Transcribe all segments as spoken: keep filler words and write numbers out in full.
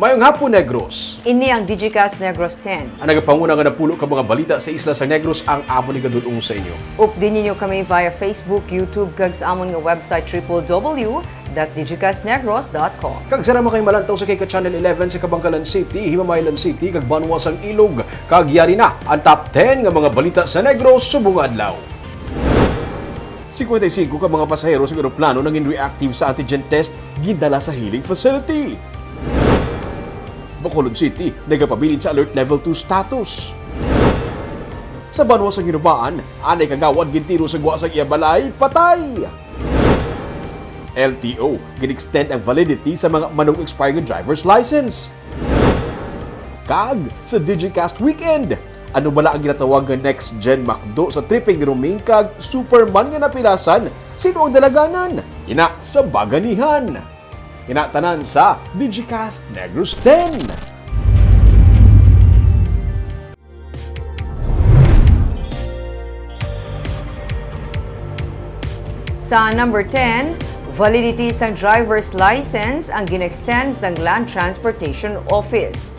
Maayong hapon, Negros. Ini ang Digicast Negros ten. Ang nagapanguna nga napulo ka mga balita sa isla sa Negros ang amon igadul-ong sa inyo. Updi ninyo kami via Facebook, YouTube, kag sa amon nga website, triple W dot digicast negros dot com. Kag sa mga kay malantaw sa kay ka Channel eleven sa Kabankalan City, Himamaylan City, kag Banwa sang Ilog, kag yari na ang top ten nga mga balita sa Negros subong nga adlaw. Cincuenta y cinco ka mga pasahero sa eroplano nangin reactive sa antigen test, gindala sa healing facility. Bacolod City nagapabilin sa Alert Level two status. Sa Banwa sang Hinubaan, anay kagawad gintiro sa gwa sang iya balay, patay. L T O gin-extend ang validity sa mga manung-expire nga driver's license. Kag sa Digicast Weekend, ano bala ang ginatawag nga next gen McDo sa tripping ni Roming kag Superman nga napilasan? Sino ang dalaganan? Ina sa Baganihan. Ina tanan sa Digicast Negros ten. Sa number ten, validity sang driver's license ang gin-extend sang Land Transportation Office.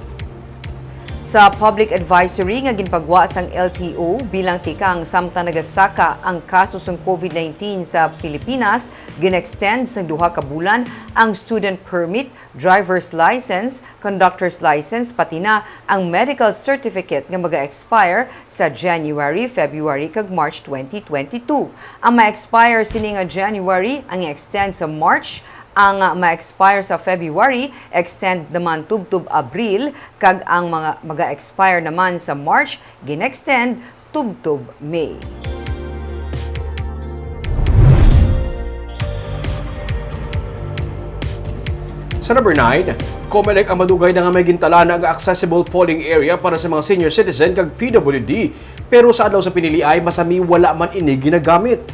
Sa public advisory nga ginpagwa sang L T O bilang tikang samtang nagasaka ang kaso sang covid nineteen sa Pilipinas, gin-extend sang duha ka bulan ang student permit, driver's license, conductor's license, pati na ang medical certificate nga maga-expire sa January, February, kag March twenty twenty-two. Ang ma-expire sini nga January ang extend sa March, ang ma-expire sa February extend naman tubtob Abril, kag ang mga maga-expire naman sa March gin-extend tubtob May. Sa number nine, COMELEC ang madugay na nga may gintalana nga accessible polling area para sa mga senior citizen kag P W D, pero sa adlaw sa piniliay, masami wala man ini ginagamit.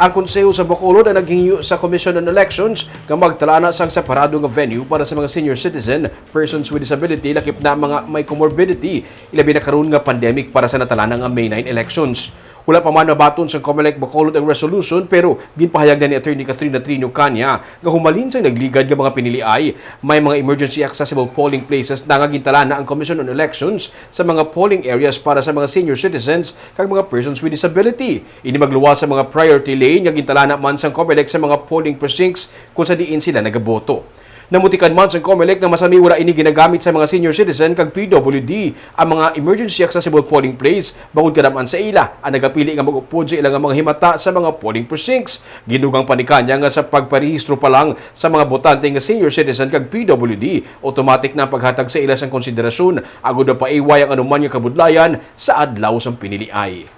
Ang Konseho sa Bacolod ang naghingyo sa Commission on Elections nga magtalana sang separado nga venue para sa mga senior citizen, persons with disability, lakip na mga may comorbidity, ilabi na karon nga pandemic para sa natalana nga May nine elections. Wala pa man mabaton sang COMELEC Bacolod ang resolution, pero ginpahayag na ni Attorney Katrina Trino Caña nga humalin sang nagligad nga mga piniliay, may mga emergency accessible polling places na nga gintalana ang Commission on Elections sa mga polling areas para sa mga senior citizens kag mga persons with disability. Ini magluwas sa mga priority lane nga gintalana man sang COMELEC sa mga polling precincts kung sa diin sila nagaboto. Namutikan man sang COMELEC nga masami wala ini ginagamit sa mga senior citizen kag P W D ang mga emergency accessible polling place, bangod kadam-an sa ila ang nagapili nga mag-upod sa ila nga mga himata sa mga polling precincts. Ginugang pa ni Caña nga sa pagparehistro pa lang sa mga botante nga senior citizen kag P W D, automatic na ang paghatag sa ila sang konsiderasyon agud mapaiway ang anuman nga kabudlayan sa adlaw sang piniliay.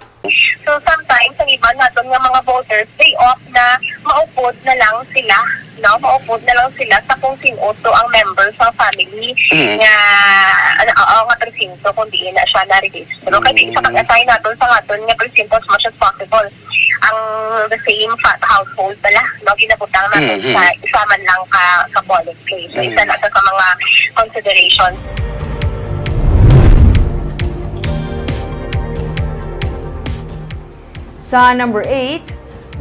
So, sometimes, ang iban naton nga mga voters, they opt na maupod na lang sila, no? Maupod na lang sila sa kung sin-o to ang member sa family Mm. nga, ano, oo, nga presinto kung diin na siya na-rehistro. Kay di sa Mm. pag-assign naton sa aton nga presinto as much as possible, ang the same fa-, household pala, no? Ginabutang natin Mhm. sa isa man lang ka, ka polling place. So, isa Mm. na sa, sa mga consideration. Sa number eight,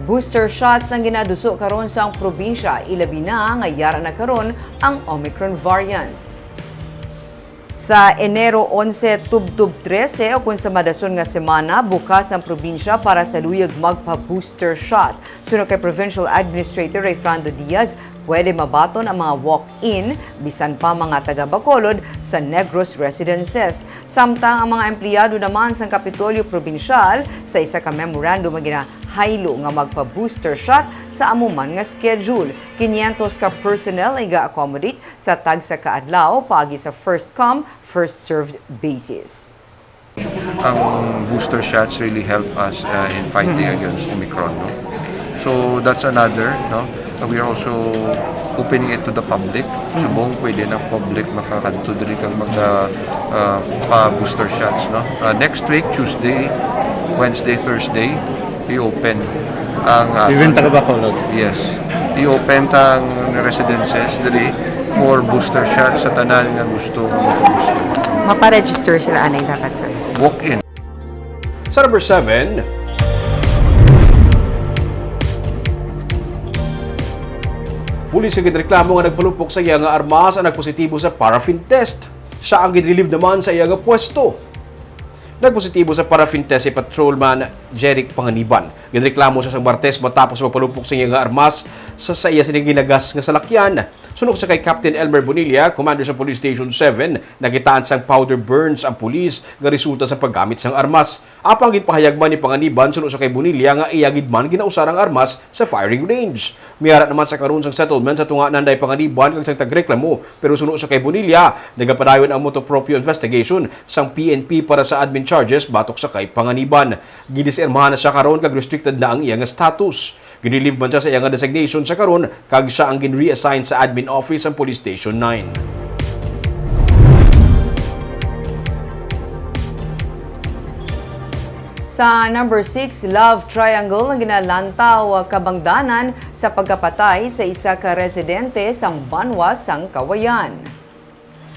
booster shots ang ginaduso karon sa ang probinsya, ilabi na nga yara na karon ang Omicron variant. Sa Enero onse tubtob trese, o kung sa madason nga semana, bukas ang probinsya para sa luyag magpa-booster shot. Suno kay Provincial Administrator Rayfrando Diaz, pwede mabaton ang mga walk-in, bisan pa mga taga Bacolod sa Negros residences. Samtang ang mga empleyado naman sang Kapitolyo Probinsyal, sa isa ka memorandum nga ginahaylo nga magpa-booster shot sa amo man nga schedule. Kinyentos ka personnel ang iga-accommodate sa tagsa ka adlaw paagi sa first come, first served basis. Ang booster shots really help us, uh, in fighting Mm-hmm. against Omicron, no? So, that's another, no? Uh, we are also opening it to the public. Mm-hmm. Subong pwede na public makakadto diri kag magda, uh, pa booster shots, no? Uh, next week, Tuesday, Wednesday, Thursday, i-open ang, uh, Even taga Bacolod? Yes. I-open ta ang residences diri for booster shots sa tanan nga gusto nga mag-booster. Mapa-register sila anay dapat, sir? Walk-in. Sa number seven, Pulis nga ginreklamo nga nagpalupok sa iya nga armas ang nagpositibo sa paraffin test. Siya ang ginrelieve naman sa iya nga pwesto. Nagpositibo sa paraffin test si Patrolman Jeric Panganiban. Ginreklamo siya sang Martes matapos magpalupok sa iya nga armas sa, sa iya sini ginagas nga salakyan. Suno sa kay Captain Elmer Bonilla, commander sa Police Station seven, nakitaan sang powder burns ang pulis nga resulta sa paggamit sang armas. Apang ginpahayag man ni Panganiban suno sa kay Bonilla nga iya gid man ginausar ang armas sa firing range. May ara naman sa karon sang settlement sa tunga ni Panganiban kag sang tagreklamo, pero suno sa kay Bonilla, nagapadayon ang motu proprio investigation sang P N P para sa admin charges batok sa kay Panganiban. Gidisarmahan na siya karon kag restricted na ang iya nga status. Ginrelieve man siya sa iya nga designation sa karon kag siya ang gin-reassign sa admin office sang Police Station nine. Sa number six, love triangle ang ginalantaw kabangdanan sa pagkapatay sa isa ka residente sang banwa sang Kawayan.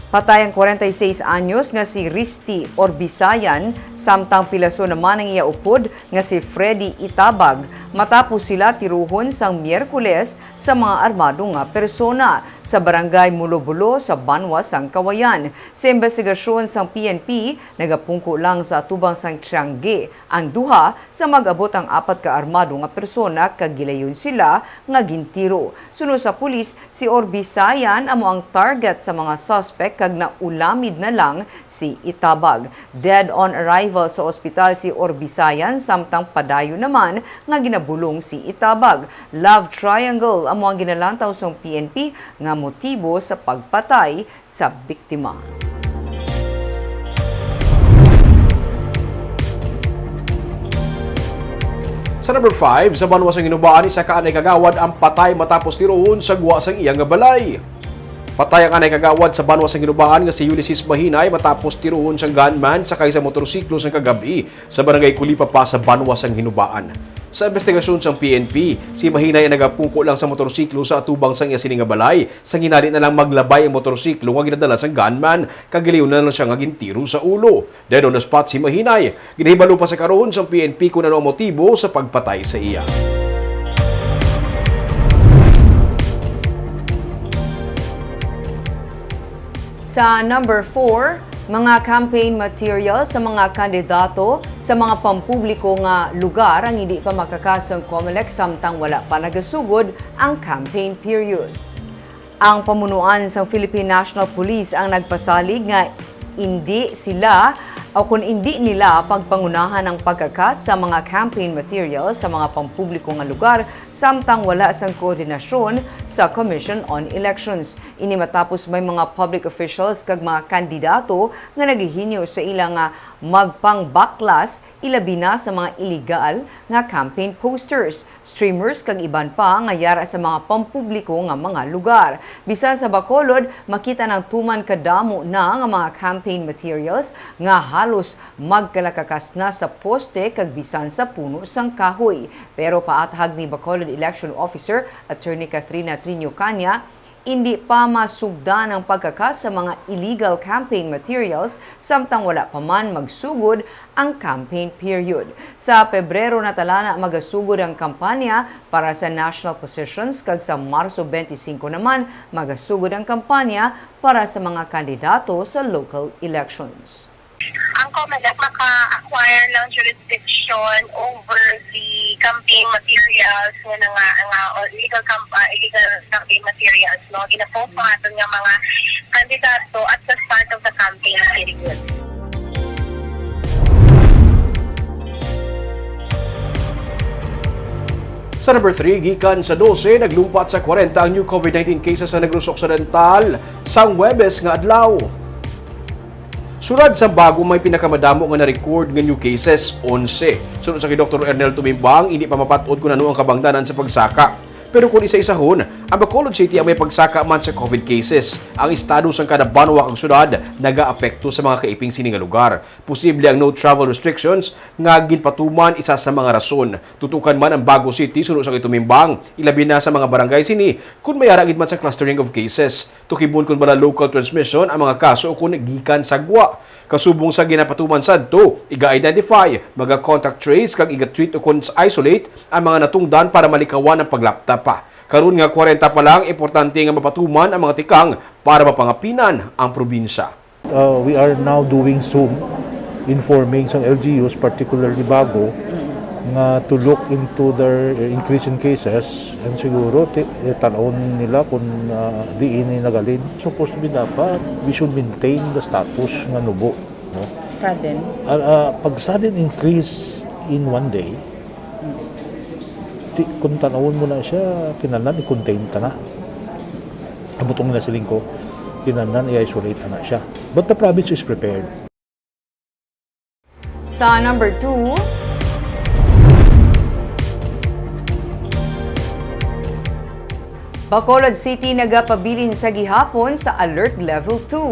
Patay ang kwarenta y seis anyos nga si Risty Orbisayan, samtang pilason naman ang iya upod nga si Freddy Itabag, matapos sila tiruhon sang Miyerkules sa mga armado nga persona sa barangay Mulobulo sa banwa sang Kawayan. Sa imbestigasyon sang P N P, nagapungko lang sa atubang sang tiyangge ang duha sa mag-abot ang apat ka armado nga persona kag gilayon sila nga gintiro. Suno sa pulis, si Orbisayan amo ang target sa mga suspek kag naulamid na lang si Itabag. Dead on arrival sa ospital si Orbisayan samtang padayon naman nga ginabulong si Itabag. Love triangle amo ang ginalantaw sang P N P nga motibo sa pagpatay sa biktima. Sa number five, sa banwa sang Hinubaan, isa ka anay kagawad ang patay matapos tirohon sa gwa sang iya nga balay. Patay ang anay kagawad sa banwa sang Hinubaan nga si Ulysses Mahinay matapos tirohon sang gunman sakay sa motorsiklo sang kagab-i sa barangay Kulipapa sa banwa sang Hinubaan. Sa investigasyon sang P N P, si Mahinay ang nagapungko lang sa motorsiklo sa atubang sang iya sini nga balay, sang hinali na lang maglabay ang motorsiklo nga ginadala sang gunman, kag gilayon na lang siya nga gintiro sa ulo. Dead on the spot si Mahinay. Ginahibalo pa sa karon sang P N P kon ano ang motibo sa pagpatay sa iya. Sa number four, mga campaign materials sa mga kandidato sa mga pampubliko nga lugar ang hindi pa makakas sang Comelec samtang wala pa nagasugod ang campaign period. Ang pamunuan sang Philippine National Police ang nagpasalig nga indi sila o kon indi nila pagpangunahan ang pagkakas sa mga campaign materials sa mga pampubliko nga lugar samtang wala sang koordinasyon sa Commission on Elections. Ini matapos may mga public officials kag mga kandidato nga nagahingyo sa ila nga magpangbaklas, ilabi na sa mga iligal nga campaign posters, streamers, kag iban pa nga yara sa mga pampubliko nga mga lugar. Bisan sa Bacolod, makita nang tuman kadamo na nga mga campaign materials nga halos magkalakakas na sa poste kag bisan sa puno sang kahoy. Pero paathag ni Bacolod Election Officer Attorney Kathrina Triño Caña, indi pa masugdan ang pagkakas sa mga illegal campaign materials samtang wala pa man magsugod ang campaign period. Sa Pebrero na tala na magasugod ang kampanya para sa national positions kag sa Marso twenty-five naman magasugod ang kampanya para sa mga kandidato sa local elections. Ang Comelec maka-acquire ng jurisdiction over the campaign materials nga, nga, nga, o illegal camp-, ah, illegal campaign materials, no? Gina-post ang aton nga mga kandidato at the start of the campaign period. Sa number three, gikan sa dose, naglumpat sa kwarenta ang new COVID nineteen cases sa Negros Occidental sang Huwebes nga adlaw. Sulod sa bago, may pinakamadamo nga na-record nga new cases, onse. Suno sa kay Doktor Ernel Tumimbang, hindi pa mapat-od kung ano ang kabangdanan sa pagsaka. Pero kung isa-isahon, ang Bacolod City ang may pagsaka man sa COVID cases. Ang estado sang kada banwa kag syudad nagaapekto sa mga kaiping sini nga lugar. Posible ang no travel restrictions nga ginpatuman isa sa mga rason. Tutukan man ang Bago City, suno sa kay Tumimbang, ilabi na sa mga barangay sini, kun may ara gid man sa clustering of cases. Tukibon kon bala local transmission ang mga kaso o kon gikan sa gwa. Kasubong sa ginapatuman sadto, iga-identify, maga-contact trace kag iga-treat ukon sa isolate ang mga natungdan para malikawan ang paglapta pa. Karon nga kwarenta pa lang, importante nga mapatuman ang mga tikang para mapangapinan ang probinsya. Uh, we are now doing Zoom, informing sa L G Us, particularly Bago, nga to look into their uh, increase in cases, and siguro ti- eh, tan-awon nila kung uh, diin ni nagalin. Supposed to be dapat, we should maintain the status nga nubo. No? Sudden. Uh, uh, pag sudden increase in one day, ti, kung tanawon mo na siya, kinahanglan i-contain ta na. Abutong na siling ko, kinahanglan i-isolate ta na siya. But the province is prepared. Sa number two, Bacolod City nagapabilin sa gihapon sa Alert Level two.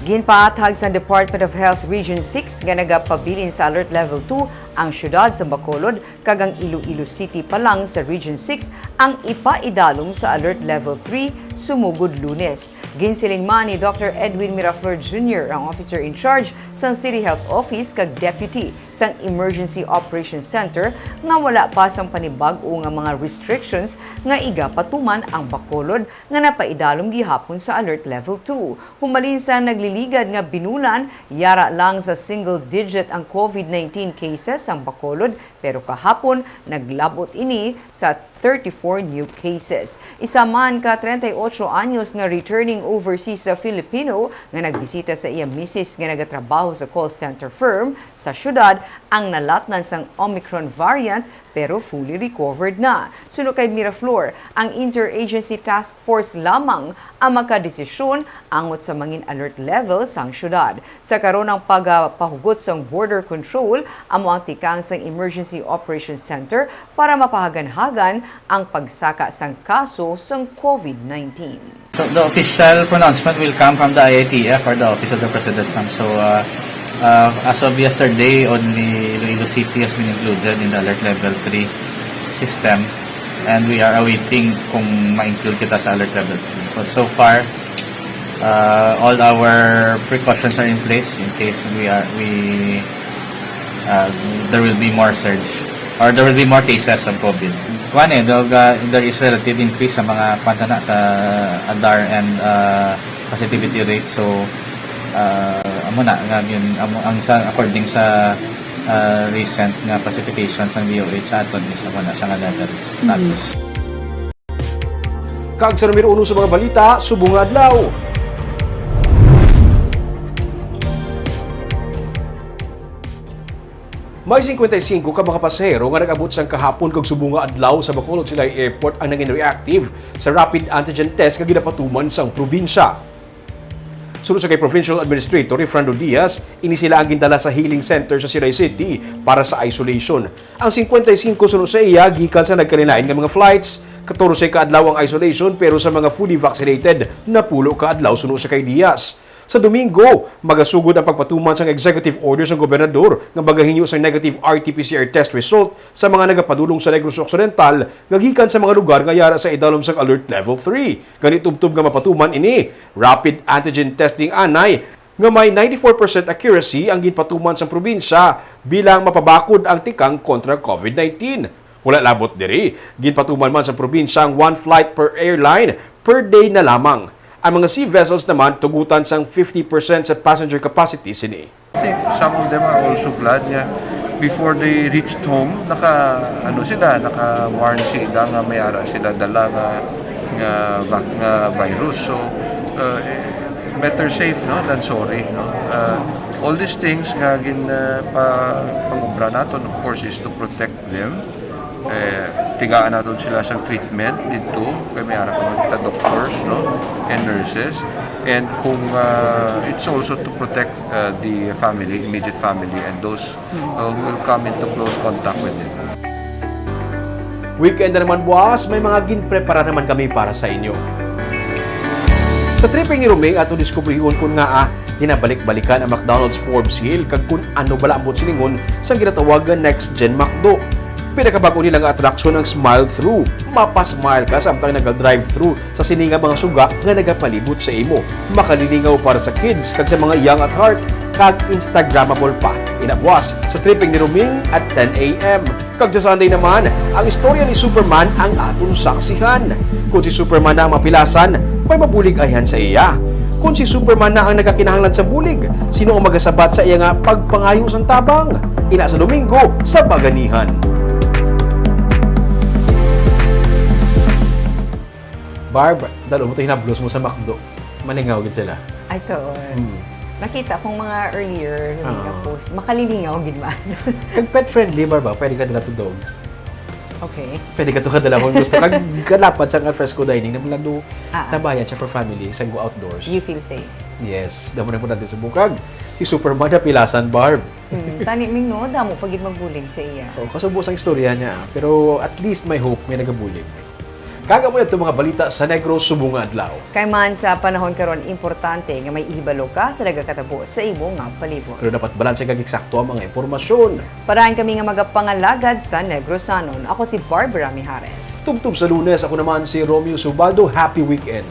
Ginpaathag sa Department of Health Region six nga nagapabilin sa Alert Level two ang siyudad sa Bacolod kag ang Iloilo City pa lang sa Region six ang ipaidalom sa Alert Level three sumugod Lunes. Ginsiling man ni Doctor Edwin Miraflor Junior, ang officer in charge sang City Health Office kag Deputy sang Emergency Operations Center, nga wala pa sang panibag-o nga mga restrictions nga igapatuman ang Bacolod nga napaidalom gihapon sa Alert Level two. Humalin sa nagliligad nga binulan, yara lang sa single digit ang COVID nineteen cases sang Bacolod, pero kahapon naglab-ot ini sa thirty-four new cases. Isa man ka treinta y ocho anyos nga returning overseas sa Filipino nga nagbisita sa iya misis nga nagatrabaho sa call center firm sa syudad ang nalatnan sang Omicron variant, pero fully recovered na. Suno kay Miraflor, ang Interagency Task Force lamang ang makadesisyon angot sa mangin alert level sang syudad. Sa karon, ang pagapahugot sang border control amo ang tikang sang Emergency Operations Center para mapahaganhagan ang pagsaka sang kaso sang COVID nineteen. So the official pronouncement will come from the I I T F or the Office of the President, ma'am. So uh, uh, as of yesterday, only Iloilo City has been included in the alert level three system, and we are awaiting kung ma-include kita sa alert level three. But so far, uh, all our precautions are in place in case we are we uh, there will be more surge or there will be more cases of COVID. Kuan eh, dog, uh, there is relative increase sa mga kuan na sa adar and uh, positivity rate. So, uh, amo na nga yun, amo, ang sa according sa uh, recent nga classification sa D O H sa aton is amo na siya nga level status. Kag sa numero uno sa mga balita, subong nga adlaw. May singkwenta y singko ka mga pasahero nga nag-abot sang kahapon kag subong nga adlaw sa Bacolod Silay Airport ang nangin reactive sa rapid antigen test nga ginapatuman sang probinsya. Suno sa kay Provincial Administrator Efrando Diaz, ini sila ang gindala sa healing center sa Silay City para sa isolation. Ang singkwenta y singko suno sa iya gikan sa nagkalain-lain nga mga flights. Katorse ka adlaw ang isolation, pero sa mga fully vaccinated, napulo ka adlaw suno sa kay Diaz. Sa Domingo, magasugod ang pagpatuman sang executive order sang gobernador nga magahinyo sang negative R T P C R test result sa mga nagapadulong sa Negros Occidental nga gikan sa mga lugar nga yara sa idalom sang Alert Level three. Gani tubtob nga mapatuman ini, rapid antigen testing anay nga may ninety-four percent accuracy ang ginpatuman sang probinsya bilang mapabakod ang tikang kontra COVID nineteen. Wala labot diri, ginpatuman man sa probinsya ang one flight per airline per day na lamang. Ang mga sea vessels naman tugutan sang fifty percent sa passenger capacity sini. I think some of them are also glad nga before they reached home, naka ano sila, naka warn sila nga may ara sila dala nga nga, vac- nga virus. So uh, eh, better safe, no, than sorry, no. Uh, all these things nga gin uh, pa, pangubra naton, of course, is to protect them. Eh, tigaan naton sila sa treatment dito, kay may ara naman kita doctors, no, and nurses, and kung uh, it's also to protect uh, the family, immediate family, and those uh, who will come into close contact with them. Weekend na naman buwas, may mga ginprepara naman kami para sa inyo. Sa tripping ni Roming, ato diskubrihon kung nga ah, ginabalik-balikan ang McDonald's Forbes Hill kag kung ano bala ang silingon sa ginatawag nga Next Gen McDo. Pinakabag-o nila nga atraksyon ang smile-through. Mapa-smile ka samtang naga-drive-through sa sini nga mga suga nga nagapalibot sa imo. Makalilingaw para sa kids kag sa mga young at heart, kag Instagrammable pa. Inabuas sa tripping ni Roming at ten a m. Kag sa Sunday naman, ang istorya ni Superman ang aton saksihan. Kung si Superman na ang mapilasan, may mabulig ayhan sa iya. Kung si Superman na ang nagakinahanglan sa bulig, sino ang magasabat sa iya nga pagpangayo sang tabang? Ina sa Domingo sa Baganihan. Barb, dalo mo to hinablos mo sa McDo. Malingaw gid sila. Ay, tuod. Hmm. Nakita kong mga earlier nga Oo. post. Makalilingaw gid man. Kag pet friendly, Barb, ah. Pwede ka dala to dogs. Okay. Pwede ka to kadala kung gusto. Kag kalapad sa alfresco dining, naman lang do Ah, ah. tabayan siya for family, sa go outdoors. You feel safe. Yes. Damo na importante sa bukag. Si Superman na pilasan, Barb. Hmm, tani ming no, damo pa gid magbulig sa iya. Oh, kasubo sang istorya niya, ah. Pero at least may hope, may nagabulig. Kag amo ito mga balita sa Negros subong nga adlaw. Kay man sa panahon karon, importante nga may ihibalo ka sa nagakatabo sa imo nga palibot. Pero dapat balanse kag eksakto ang mga impormasyon. Parahan kami nga magapangalagad sa Negrosanon. Ako si Barbara Mijares. Tubtob sa Lunes, ako naman si Romeo Subaldo. Happy weekend.